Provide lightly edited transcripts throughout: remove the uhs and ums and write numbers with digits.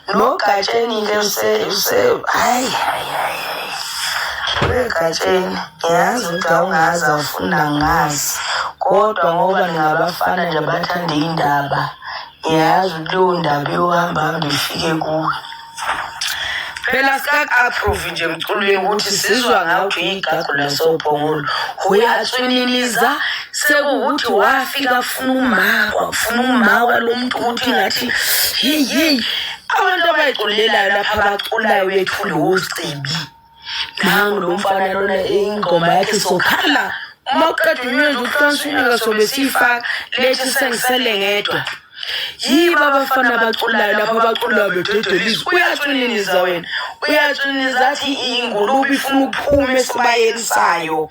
Nogatsheni-ke hhayi hhayi hhayi wegatsheni, ngiyazi ukuthi awungazi awufuna ngazi, kodwa ngoba ningabafana nje abathanda iy'ndaba, ngiyazi ukuthi leyo ndaba iyohamba hambe ifike kuwe. Phela sikaku-approve nje emculweni ukuthi sizwa ngawe ukuthi uyigagu lasoPhongolo. Uyatswininiza sekuwukuthi wafika afuna umakwa, ufuna umakwa lo muntu ukuthi ngathi hey hey abantu abayiculelayo lapha abaculayo bethule wosicebi. Nangu lo mfana lona ingoma yakhe sokhala uma uqeda unyezi uhlansa unyaka sobe siyifaka lethi sengisele ngedwa. Yibo abafana abaculayo lapho abaculayo bededela izwi. Uyatswininiza wena, uyatswininiza athi ingulube ifuna ukuphuma esibayeni sayo.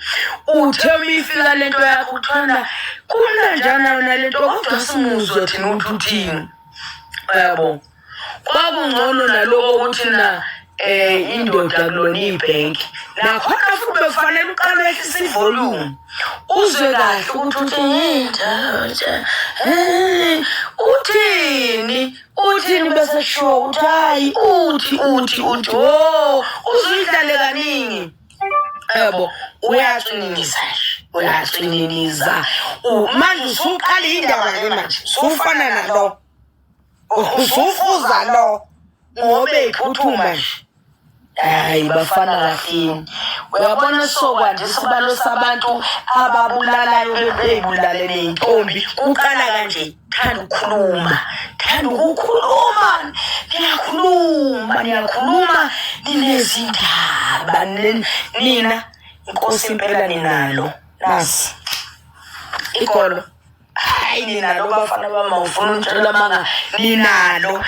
Uthe uma ifika le nto yakho kuthiwana kumnanjana yona le nto kodwa simuzwe thina ukuthi uthini. Uyabo? Kwakungcono naloko ukuthi na indoda kulona ibhenki nakhona futhi bekufanele uqale wehlise ivolume uzwe kahle ukuthi uthi uthini uthini bese kushiwo ukuthi hayi uthi uthi uthi o uzuyidlale kaningi yabo uyacininiza uyacininiza manje usuqala indaba-ke manje sufana nalo usufuza lo ngoba ephuthuma nje. Hayi bafana kahleni, uyabona sokwande isibalo sabantu ababulalayo bebeyibulale ney'ntombi. Kuqala kanje, thanda ukukhuluma, thanda ukukhuluma, niyakhuluma, niyakhuluma, ninezindaba nina. Inkosi impela ninalo nasi igolo. Hayi ninalo bafana bami, awufuna ungitshela amanga, ninalo.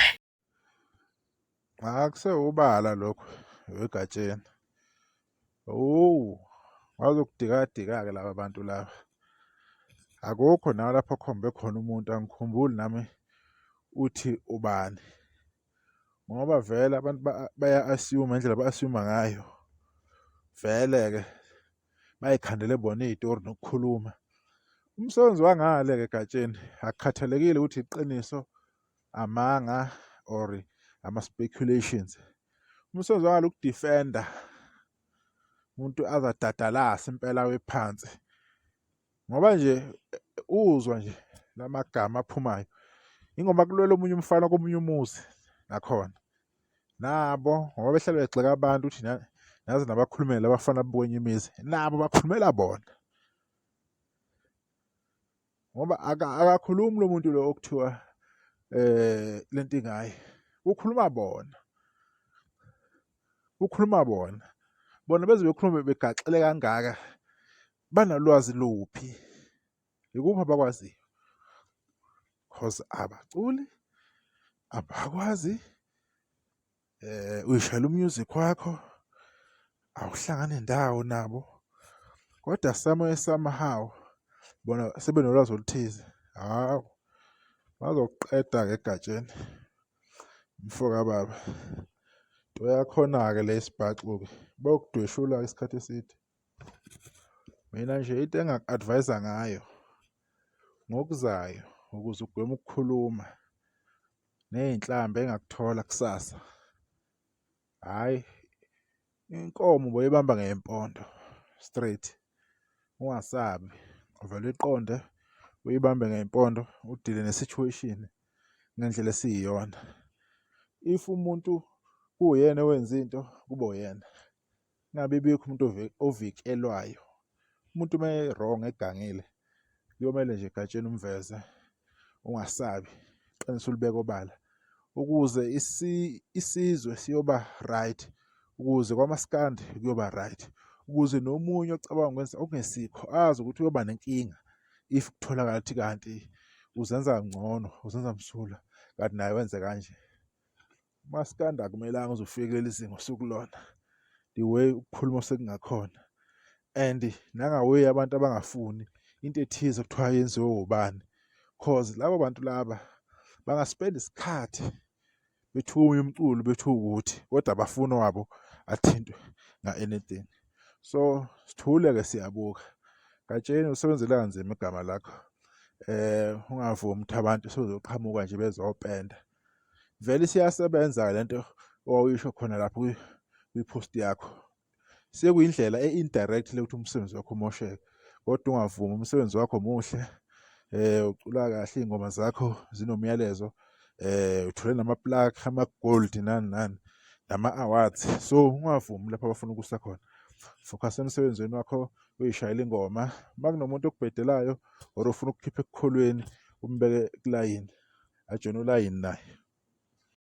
Akusewubala lokho wegatsheni. Owu, bazokudikadika-ke laba bantu laba. Akukho nawe lapho okhombe khona umuntu, angikhumbuli nami uthi ubani. Ngoba vele abantu baya-assume indlela aba-assume ngayo. Vele-ke bayikhandele bona iy'tori nokukhuluma. Umsebenzi wangale-ke egatsheni akukhathalekile ukuthi iqiniso, amanga or ama-speculations. Umsebenzi wangale ukudifenda umuntu aze adadalase impela awe phansi ngoba nje uzwa nje lamagama aphumayo ingoba kulwela omunye umfana komunye umuzi nakhona. Nabo ngoba behlale begxeka abantu ukuthi naze nabakhulumela abafana kwenye imizi, nabo bakhulumela bona. Ngoba akakhulumi lo muntu lo okuthiwa lento ingaye, kukhuluma bona. Kukhuluma bona. Bona beze bekhulume begaxele kangaka banalwazi luphi? Ikuphi abakwaziyo? Cause abaculi, abakwazi uyishayela u-music wakho, awuhlangani ndawo nabo. Kodwa somewhere somehow bona sebenolwazi oluthize. Hawu, bazokuqeda-ke egatsheni mfo kababa. Into yakhona-ke le isibhaxu-ke, bayokudweshula-ke isikhathi eside. Mina nje into engingaku-advise-a ngayo ngokuzayo ukuze ugweme ukukhuluma ney'nhlamba engakuthola kusasa, hhayi inkomo uboyibamba ngey'mpondo straight, ungasabi uvele uyiqonde uyibambe ngey'mpondo udile ne-situation ngendlela esiyiyona. If umuntu kuwuyena owenza into kube uyena. Kungabi bikho umuntu ovikelwayo. Umuntu uma e-wrong egangile kuyomele nje egatsheni umveze ungasabi iqiniso ulibeke obala ukuze isizwe siyoba right, ukuze kwamaskandi kuyoba right, ukuze nomunye ocabanga ukwenza okungesikho azi ukuthi uyoba nenkinga if kutholakala ukuthi kanti uzenza ngcono, uzenza msulwa kanti naye wenze kanje. Umaskandi akumelanga uze ufike kuleli zinga osukulona the way ukukhuluma osekungakhona and nangaway abantu abangafuni into ethize kuthiwa yenziwe ubani cause labo bantu laba bangaspend isikhathi bethuka omunye umculo bethuka ukuthi kodwa abafuni wabo athintwe nga-anything. So sithule-ke siyabuka. Gatsheni usebenzele kanzima igama lakho. Ungavumi ukuthi abantu sebezoqhamuka nje bezopenda. Vele isiyasebenza-ke le nto owawuyisho khona lapho kwi-post yakho. Sekuyindlela e-indirect le ukuthi umsebenzi wakho umosheke, kodwa ungavumi umsebenzi wakho muhle, ucula kahle iy'ngoma zakho zinomyalezo, uthole nama-plaque, ama-gold nani nani, nama-awards. So ungavumi lapho abafuna ukusa khona. Focus emsebenzini wakho uyishayele ingoma. Uma kunomuntu okubhedelayo or ofuna ukukhipha ekukholweni umbeke kulayini, ajoyine ulayini naye.